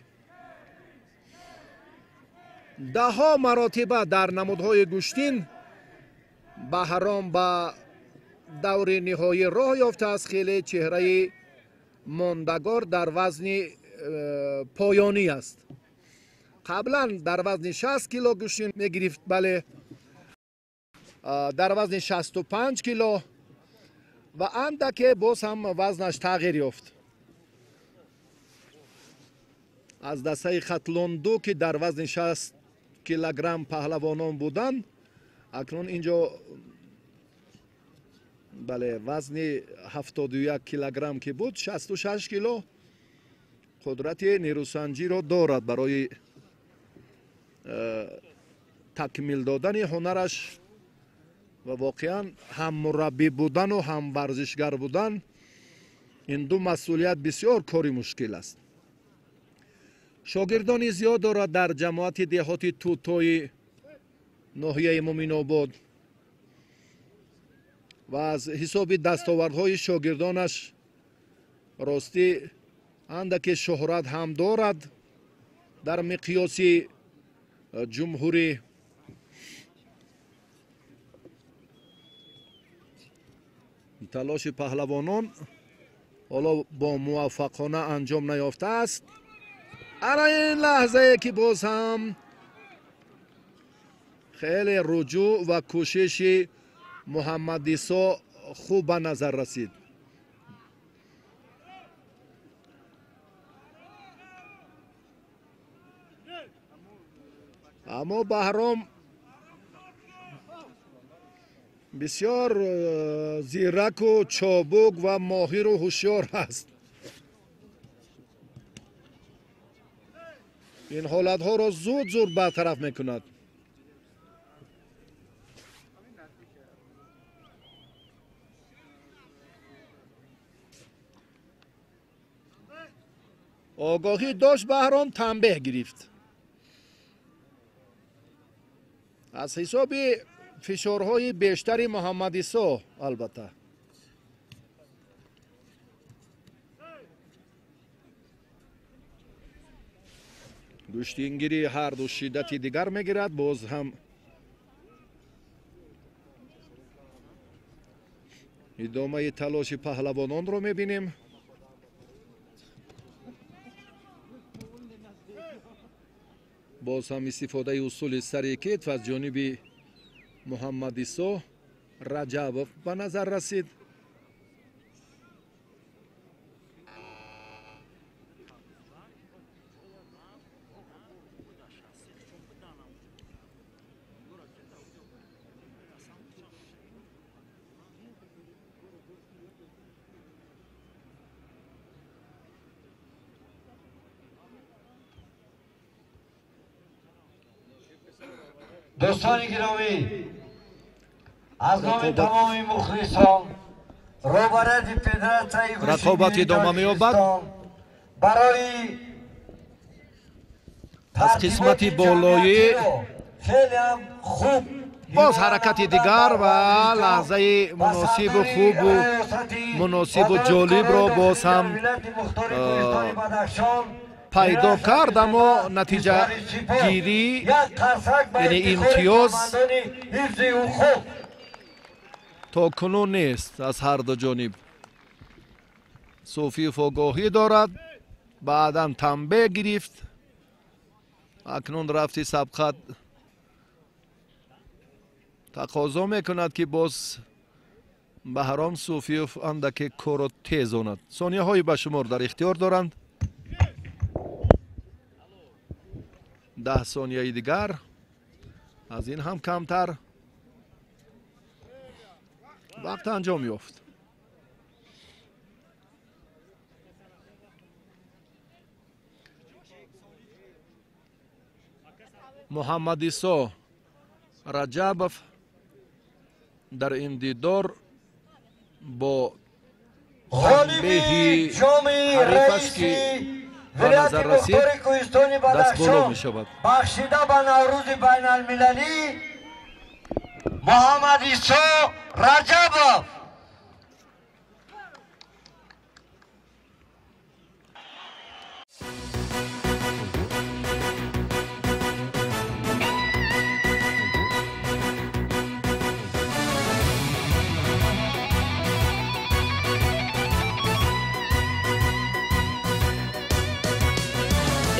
Speaker 1: Даҳҳо маротиба дар намудҳои гӯштин Баҳром ба даври ниҳоӣ роҳ ёфтааст. Хеле чеҳраи мондагор дар вазни поёнӣ аст. Қаблан дар вазни 60 кило гӯштин мегирифт, бале, дар вазни 65 кило ва андаке боз ҳам вазнаш тағйир ёфт. Аз дастаи Хатлон ду, ки дар вазни 60 килограмм паҳлавонон буданд, акнун инҷо бале вазни 71 килограмм ки буд, 66 кило қудрати нерӯсанҷиро дорад барои такмил додани ҳунараш ва воқеан ҳам мураббӣ будану ҳам варзишгар будан, ин ду масъулият бисёр кори мушкил аст. Шогирдони зиёд дорад дар ҷамоати деҳоти Тӯтои ноҳияи Муминобод ва аз ҳисоби дастовардҳои шогирдонаш ростӣ андаке шӯҳрат ҳам дорад дар миқёси ҷумҳурӣ. Талоши паҳлавонон ҳоло бо муваффақона анҷом наёфтааст. Ана ин лаҳзае ки боз ҳам хеле руҷӯъ ва кӯшиши Муҳаммадисо хуб ба назар расид. Аммо Баҳром бисёр зираку чобук ва моҳиру ҳушёр аст. Ин ҳолатҳоро зуд зуд бартараф мекунад. Огоҳӣ дошт Баҳром, танбеҳ гирифт. Аз ҳисоби фишорҳои бештари Муҳаммадисо албатта. Гӯштингирии ҳарду шиддати дигар мегирад. Боз ҳам идомаи талоши паҳлавононро мебинем. Боз ҳам истифодаи усули сари китф аз ҷониби Муҳаммадисо Раҷабов ба назар расид.
Speaker 2: Дӯстони гиромӣ, аз номи тамоми мухлисон, роҳбарияти федератсияи
Speaker 1: рақобат идома меёбад.
Speaker 2: Барои
Speaker 1: аз қисмати болоӣ
Speaker 2: хеле ҳам хуб
Speaker 1: боз ҳаракати дигар ва лаҳзаи муносибу хубу муносибу ҷолибро боз ҳам пайдо кард, аммо натиҷагирӣ, яъне имтиёз то кунун нест аз ҳар ду ҷониб. Суфиев огоҳӣ дорад, баъдан танбеҳ гирифт. Акнун рафти сабқат тақозо мекунад, ки боз Баҳром Суфиев андаке корро тезонад. Сонияҳои ба шумор дар ихтиёр доранд. 10 сонияи дигар, аз ин ҳам камтар. Вақт анҷом ёфт. Муҳаммад Исо Раҷабов дар ин дидор бо
Speaker 2: ғолиби ҷоми
Speaker 1: ҳарифаш, ки
Speaker 2: раиси
Speaker 1: ба назар
Speaker 2: вилояти
Speaker 1: расид,
Speaker 2: мухтори кӯҳистони
Speaker 1: дастболо
Speaker 2: Бадахшон
Speaker 1: мешавад.
Speaker 2: бахшида ба Наврӯзи байналмилалӣ Муҳаммад Исо Раҷабов.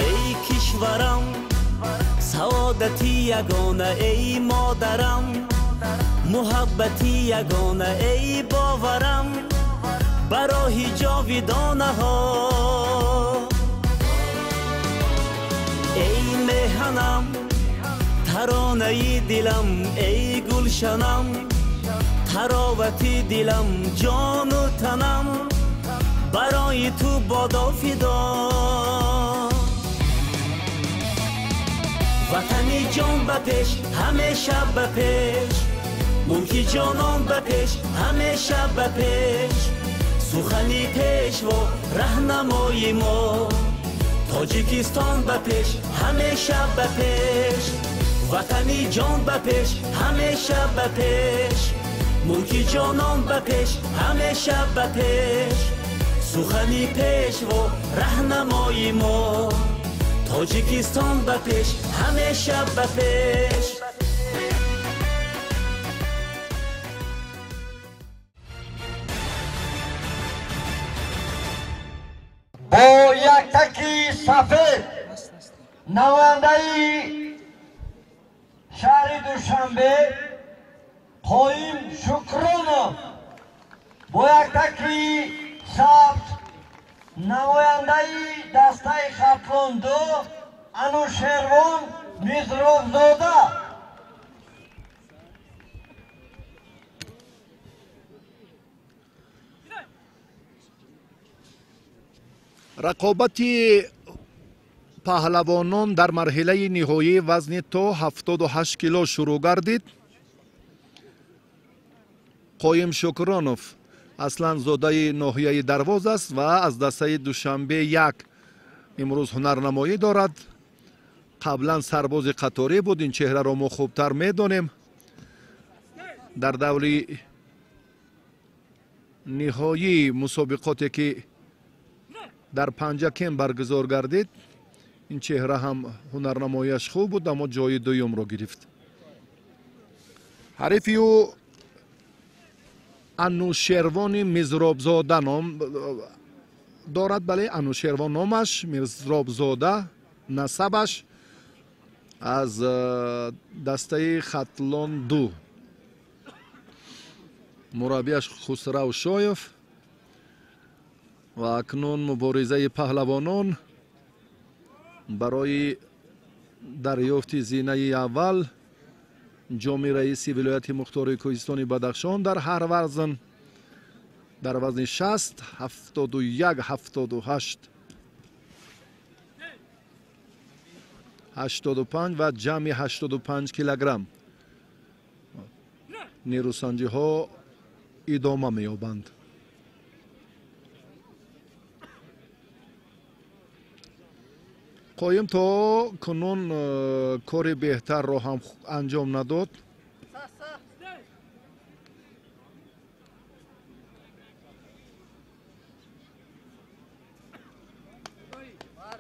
Speaker 3: Эй кишварам, саодати ягона, эй модарам, муҳаббати ягона, эй боварам ба роҳи ҷовидонаҳо. Эй меҳанам, таронаи дилам, эй гулшанам, таровати дилам, ҷону танам барои ту бодо фидо. Ватани ҷон ба пеш, ҳамеша ба пеш, мулки ҷонон ба пеш, ҳамеша ба пеш. Сухани пешво раҳнамои мо, Тоҷикистон ба пеш, ҳамеша ба пеш. Ватани ҷон ба пеш, ҳамеша ба пеш, мулки ҷонон ба пеш, ҳамеша ба пеш. Сухани пешво раҳнамои мо, Тоҷикистон ба пеш, ҳамеша ба пеш.
Speaker 2: Бо яктаки сафед намояндаи шаҳри Душанбе Қоим Шукронов, бо яктаки сабз намояндаи дастаи Хатлон 2 Анушервон Мизробзода.
Speaker 1: Рақобати паҳлавонон дар марҳилаи ниҳоии вазни то 78 кило шурӯъ гардид. Қоим Шукронов аслан зодаи ноҳияи Дарвоз аст ва аз дастаи Душанбе 1 имрӯз ҳунарнамоӣ дорад. Қаблан сарбози қаторӣ буд, ин чеҳраро мо хубтар медонем. Дар даври ниҳоии мусобиқоте, ки дар Панҷакент баргузор гардид, ин чеҳра ҳам ҳунарнамоияш хуб буд, аммо ҷои дуюмро гирифт. Ҳарифи ӯ Анушервони Мизробзода ном дорад. Бале, Анушервон номаш, Мизробзода насабаш, аз дастаи Хатлон 2. Мураббияш Хусрав Шоев. Ва акнун муборизаи паҳлавонон барои дарёфти зинаи аввал ҷоми раиси вилояти мухтори кӯҳистони Бадахшон дар ҳар вазн, дар вазни 60, 71, 78, 85 ва ҷамъи 85 килограмм. Нерӯсанҷиҳо идома меёбанд. Қоим то кунун кори беҳтарро ҳам анҷом надод.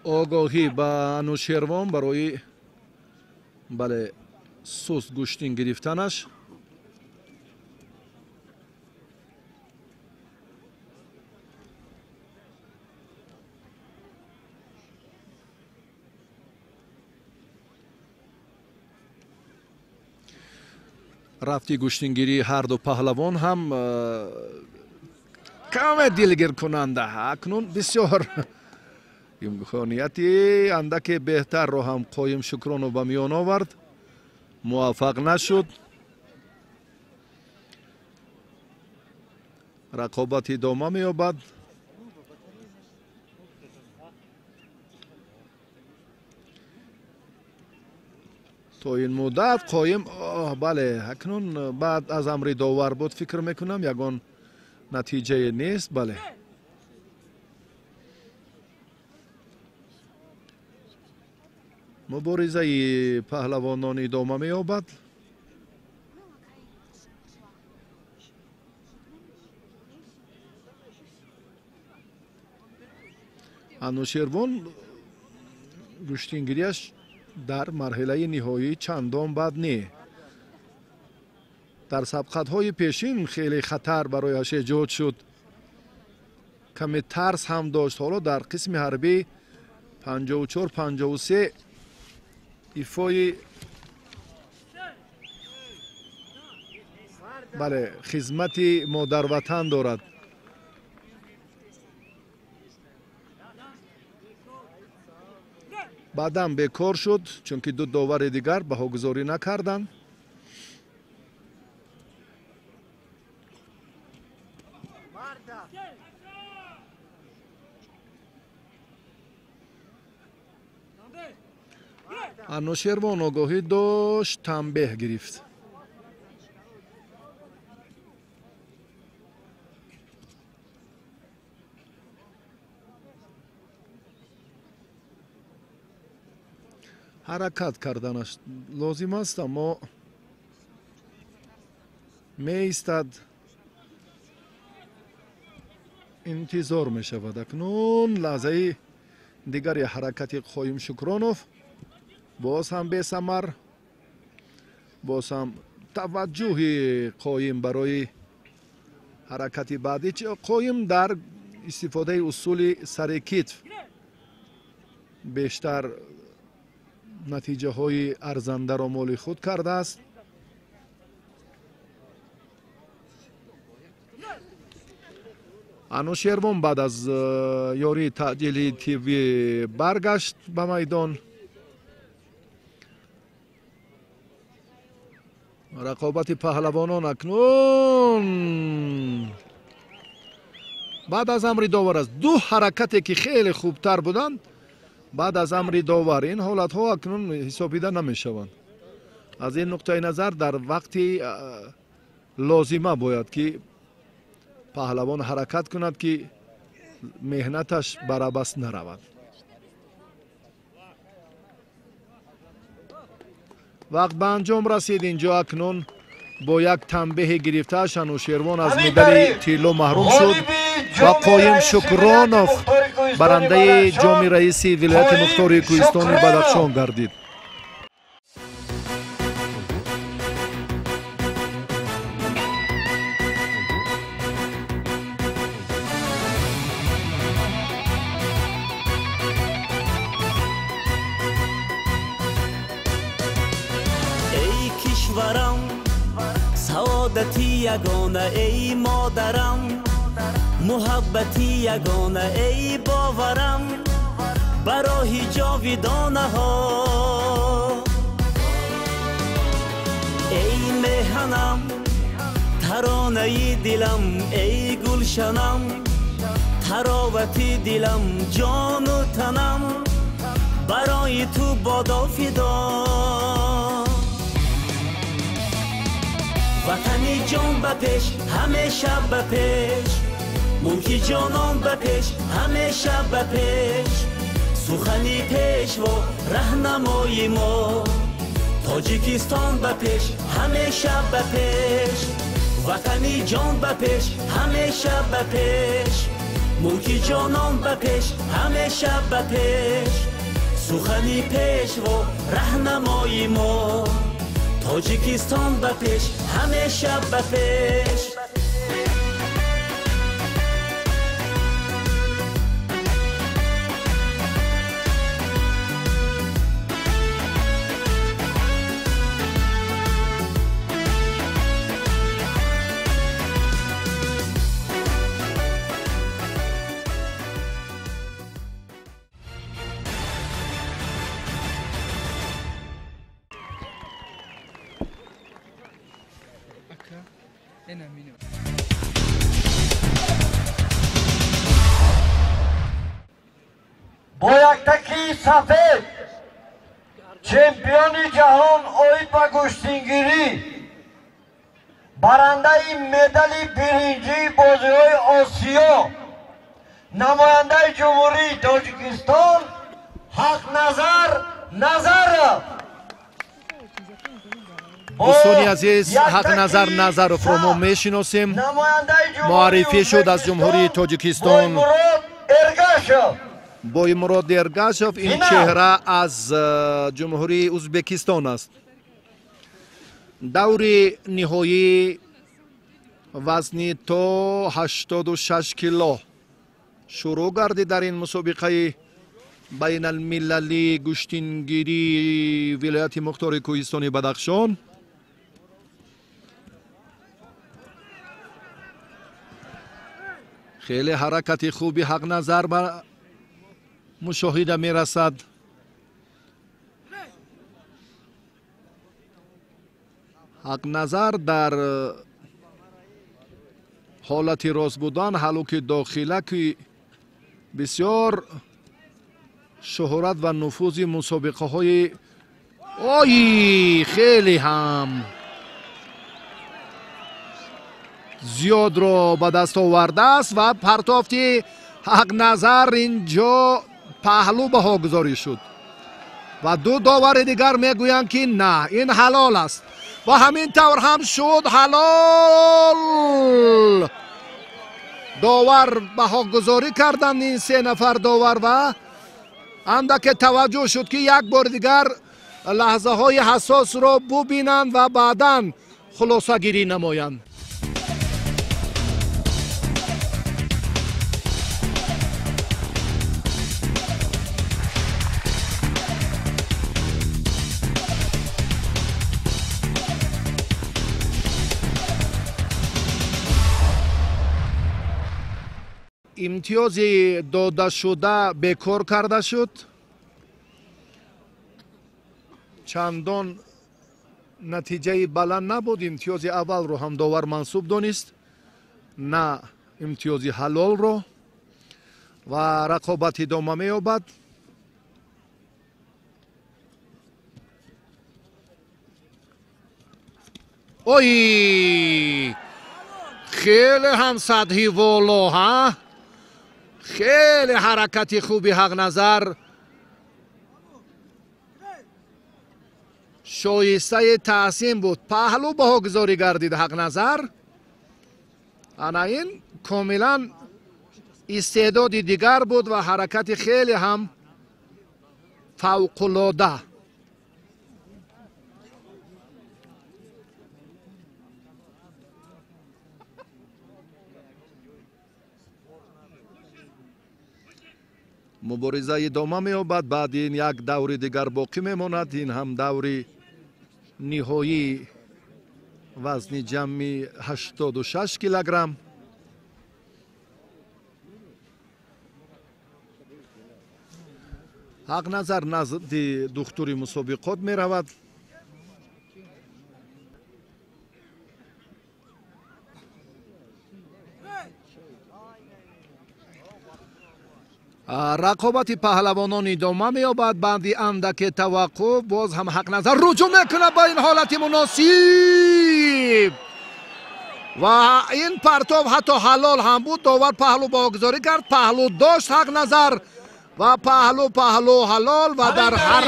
Speaker 1: Огоҳӣ ба Анушервон барои бале суст гӯштин гирифтанаш. Рафти гӯштингирии ҳарду паҳлавон ҳам каме дилгиркунанда. Акнун бисёр имконияти андаке беҳтарро ҳам Қоим Шукронов ба миён овард, муваффақ нашуд. Рақобат идома меёбад. То ин муддат Қоим бале акнун баъд аз амри довар буд, фикр мекунам ягон натиҷае нест. Бале, муборизаи паҳлавонон идома меёбад. Анушервон гӯштингирияш дар марҳилаи ниҳоӣ чандон бад не. Дар сабқатҳои пешин хеле хатар барояш эҷод шуд, каме тарс ҳам дошт. Ҳоло дар қисми ҳарбӣ 54-53 ифои бале хизмати модарватан дорад. Баъдан бекор шуд, чунки ду довари дигар баҳогузорӣ накарданд. Анушервон огоҳӣ дошт, танбеҳ гирифт. Ҳаракат карданаш лозим аст, аммо меистад, интизор мешавад. Акнун лаҳзаи дигари ҳаракати Қоим Шукронов боз ҳам бесамар, боз ҳам таваҷҷӯҳи Қоим барои ҳаракати баъдӣ. Қоим дар истифодаи усули сари китф бештар натиҷаҳои арзандаро моли худ кардааст. Анушервон баъд аз ёрии таъдили тиббӣ баргашт ба майдон. Рақобати паҳлавонон акнун баъд аз амри довар аст. Ду ҳаракате ки хеле хубтар буданд баъд аз амри довар, ин ҳолатҳо акнун ҳисобида намешаванд. Аз ин нуқтаи назар дар вақти лозима бояд ки паҳлавон ҳаракат кунад, ки меҳнаташ барабас наравад. Вақт ба анҷом расид. Инҷо акнун бо як танбеҳи гирифтааш Анушервон аз медали тилло маҳрум шуд ва Қоим Шукронов барандаи ҷоми раиси вилояти мухтори кӯҳистони Бадахшон гардид.
Speaker 3: Саодати ягона, эй модарам, муҳаббати ягона, эй боварам, ба роҳи ҷовидонаҳо. Эй меҳанам, таронаи дилам, эй гулшанам, таровати дилам, ҷону танам барои ту бодо фидо. Ватани ҷон ба пеш, ҳамеша ба пеш, мулки ҷонон ба пеш, ҳамеша ба пеш. Сухани пешво раҳнамои мо, Тоҷикистон ба пеш, ҳамеша ба пеш. Ватани ҷон ба пеш, ҳамеша ба пеш, Мулки ҷонон ба пеш, ҳамеша ба пеш. Сухани пешво раҳнамои мо. Тоҷикистон ба пеш, ҳамеша ба пеш.
Speaker 2: Бо яктаки сафед чемпиони ҷаҳон оид ба гӯштингирӣ, барандаи медали биринҷии бозиҳои Осиё, намояндаи Ҷумҳурии Тоҷикистон Ҳақназар Назаров.
Speaker 1: Дӯстони азиз, Ҳақназар Назаровро мо мешиносем. Муаррифӣ шуд аз Ҷумҳурии Тоҷикистон. Боймурод Эргашев ин чеҳра аз Ҷумҳурии Ӯзбекистон аст. Даври ниҳоии вазни то 86 кило шурӯъ гардид дар ин мусобиқаи байналмилалии гӯштингирии вилояти мухтори кӯҳистони Бадахшон. Хеле ҳаракати хуби Ҳақназар ба мушоҳида мерасад. Ҳақназар дар ҳолати рост будан, ҳалуки дохила, ки бисёр шуҳрат ва нуфузи мусобиқаҳои ой хеле ҳам зиёдро ба даст овардааст ва партофти Ҳақназар инҷо паҳлӯ баҳогузорӣ шуд ва ду довари дигар мегӯянд, ки на, ин ҳалол аст ва ҳамин тавр ҳам шуд ҳалол. Довар баҳогузорӣ карданд ин се нафар довар ва андаке таваҷҷӯҳ шуд, ки як бори дигар лаҳзаҳои ҳассосро бубинанд ва баъдан хулосагирӣ намоянд. Имтиёзи додашуда бекор карда шуд. Чандон натиҷаи баланд набуд. Имтиёзи аввалро ҳам довар мансуб донист, на имтиёзи ҳалолро, ва рақобат идома меёбад. Ой, хеле ҳам сатҳи воло, ҳа? Хеле ҳаракати хуби Ҳақназар шоистаи таҳсин буд. Паҳлӯ баҳогузорӣ гардид Ҳақназар. Ана ин комилан истеъдоди дигар буд ва ҳаракати хеле ҳам фавқулода. Мубориза идома меёбад. Баъди ин як даври дигар боқӣ мемонад. Ин ҳам даври ниҳоии вазни ҷамъи 86 килограмм. Ҳақназар назди духтури мусобиқот меравад. Рақобати паҳлавонон идома меёбад. Баъди андаке таваққуф боз ҳам Ҳақназар руҷӯъ мекунад ба ин ҳолати муносиб ва ин партов ҳатто ҳалол ҳам буд. Довар паҳлӯ баҳогузорӣ кард. Паҳлӯ дошт Ҳақназар ва паҳлӯ ҳалол ва дар ҳар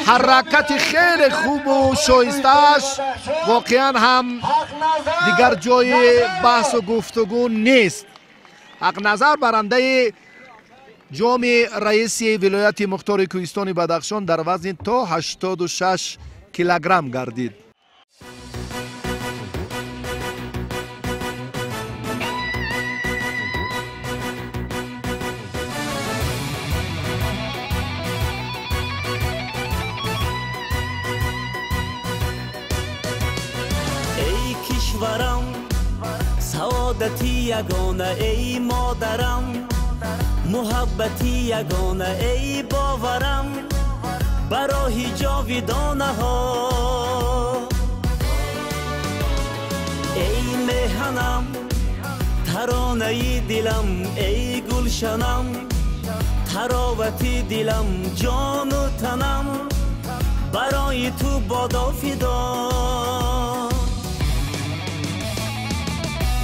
Speaker 1: ҳаракати хеле хубу шоистааш воқеан ҳам дигар ҷои баҳсу гуфтугӯ нест. Ҳақназар барандаи ҷоми раиси вилояти мухтори кӯҳистони Бадахшон дар вазни то 86 килограмм гардид.
Speaker 3: Эй кишварам, саодати ягона, эй модарам, муҳаббати ягона, эй боварам, ба роҳи ҷовидонаҳо. Эй меҳанам, таронаи дилам, эй гулшанам, таровати дилам, ҷону танам барои ту бодо фидо.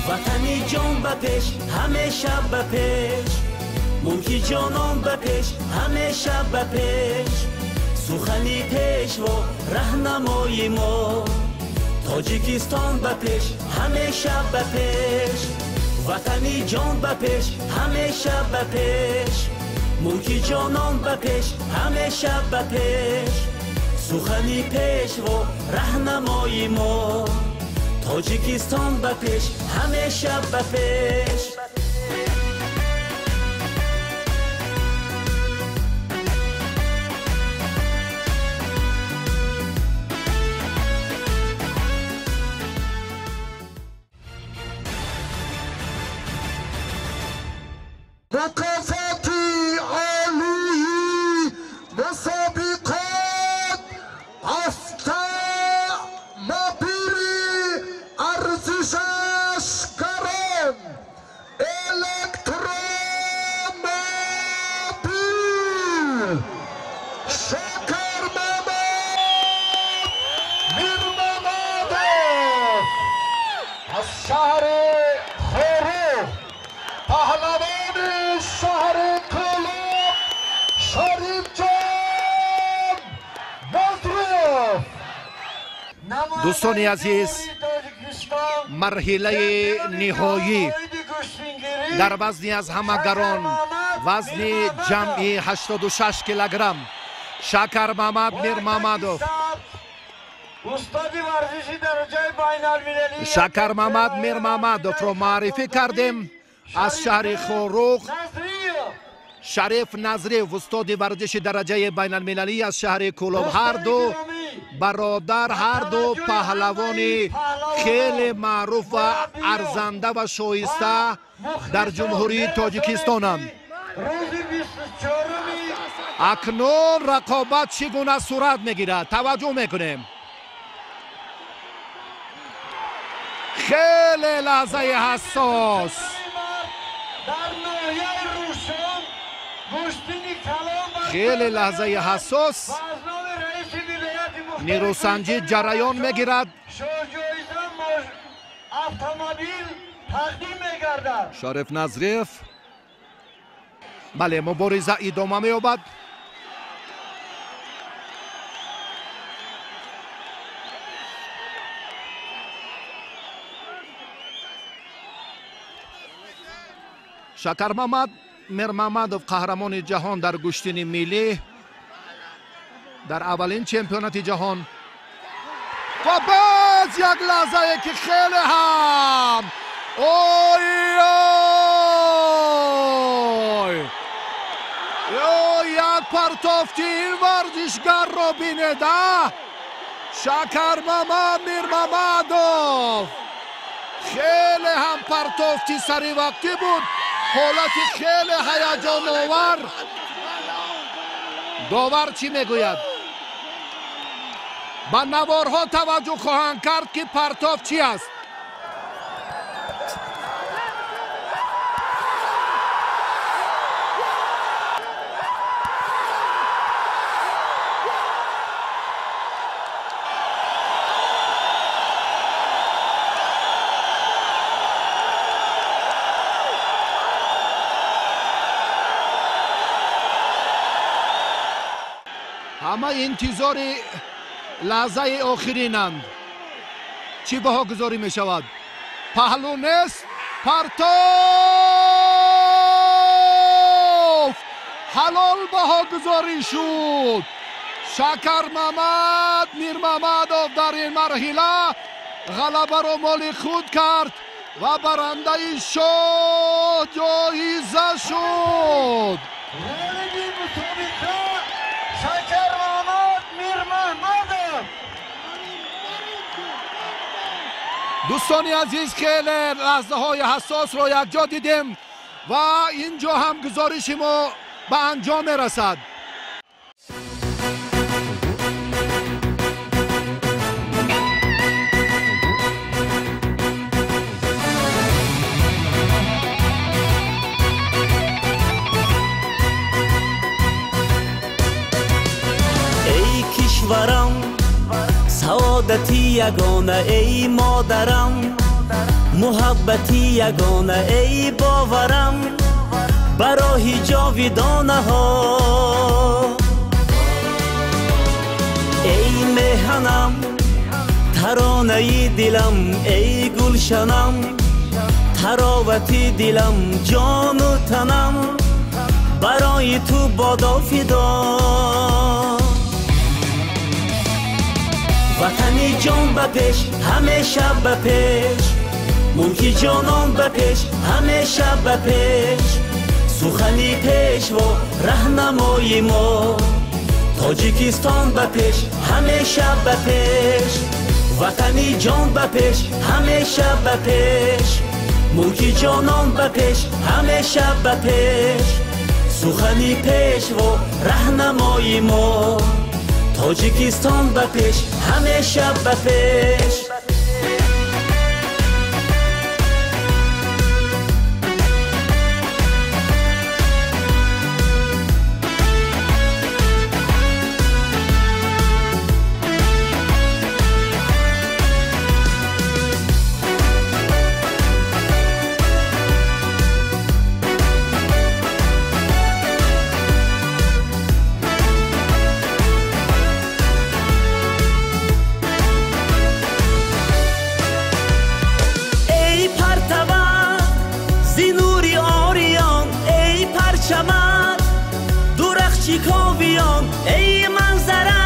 Speaker 3: Ватани ҷон ба пеш, ҳамеша ба пеш, мулки ҷонон ба пеш, ҳамеша ба пеш, сухани пешво раҳнамои мо, Тоҷикистон ба пеш, ҳамеша ба пеш, ватани ҷон ба пеш, ҳамеша ба пеш, мулки ҷонон ба пеш, ҳамеша ба пеш, сухани пешво раҳнамои мо, Тоҷикистон ба пеш, ҳамеша ба пеш.
Speaker 4: Мукофоти олии мусобиқот автомобили арзишаш гарон, электромобил Шакармамад Мирмамадов аз шаҳри Хоруғ, паҳлавони шаҳри Кӯлоб Шарифҷон Назриев.
Speaker 1: Дӯстони азиз, марҳилаи ниҳоӣ дар вазни аз ҳама гарон, вазни ҷамъи 86 килограмм, Шакармамад Мирмамадов. Шакармамад Мирмамадовро муаррифӣ кардем аз шаҳри Хоруғ. Шариф Назриев, устоди варзиши дараҷаи байналмилалӣ аз шаҳри Кӯлоб. Ҳар ду бародар, ҳар ду паҳлавони хеле маъруф ва арзанда ва шоиста дар ҷумҳурии Тоҷикистонанд. Акнун рақобат чӣ гуна сурат мегирад, таваҷҷӯҳ мекунем. Хеле лаҳзаи ҳассос. Хеле лаҳзаи ҳассос. Нерӯсанҷӣ ҷараён мегирад. Шариф Назриев. Бале, мубориза идома меёбад. Шакармамад Мирмамадов, қаҳрамони ҷаҳон дар гӯштини миллӣ, дар аввалин чемпионати ҷаҳон. Ва боз як лаҳзае ки хеле ҳам ой ой ой, як партофти ин варзишгарро бинед. Шакармамад Мирмамадов хеле ҳам партофти саривақтӣ буд, ҳолати хеле ҳаяҷоновар. Довар чӣ мегӯяд? Ба наворҳо таваҷҷӯҳ хоҳанд кард ки партоф чӣ аст. Ҳама интизори лаҳзаи охиринанд. Чӣ баҳогузорӣ мешавад? Паҳлӯ нест, партофт. ҳалол баҳогузорӣ шуд. Шакармамад Мирмамадов дар ин марҳила ғалабаро моли худ кард ва барандаи шоҳ ҷоиза шуд.
Speaker 2: Ғолиби мусобиқа Шакармамад Мирмаҳмадов.
Speaker 1: Дӯстони азиз, хеле лаҳзаҳои ҳассосро якҷо дидем ва инҷо ҳам гузориши мо ба анҷом мерасад.
Speaker 3: Эй кишварам, саодати ягона, эй модарам, муҳаббати ягона, эй боварам, ба роҳи ҷовидонаҳо. Эй меҳанам, таронаи дилам, эй гулшанам, таровати дилам, ҷону танам барои ту бодо фидо. Ватани ҷон ба пеш, ҳамеша ба пеш, мулки ҷонон ба пеш, ҳамеша ба пеш. Сухани пешво раҳнамои мо, Тоҷикистон ба пеш, ҳамеша ба пеш. Ватани ҷон ба пеш, ҳамеша ба пеш, мулки ҷонон ба пеш, ҳамеша ба пеш. Сухани пешво раҳнамои мо, Тоҷикистон ба пеш, ҳамеша ба пеш. Ковиён, эй манзара,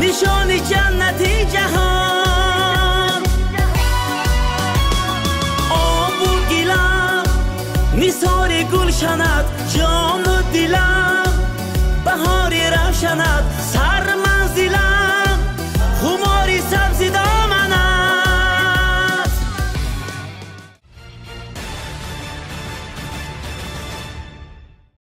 Speaker 3: нишони ҷаннати ҷаҳон. Обу гилам нисори гулшанат, ҷон.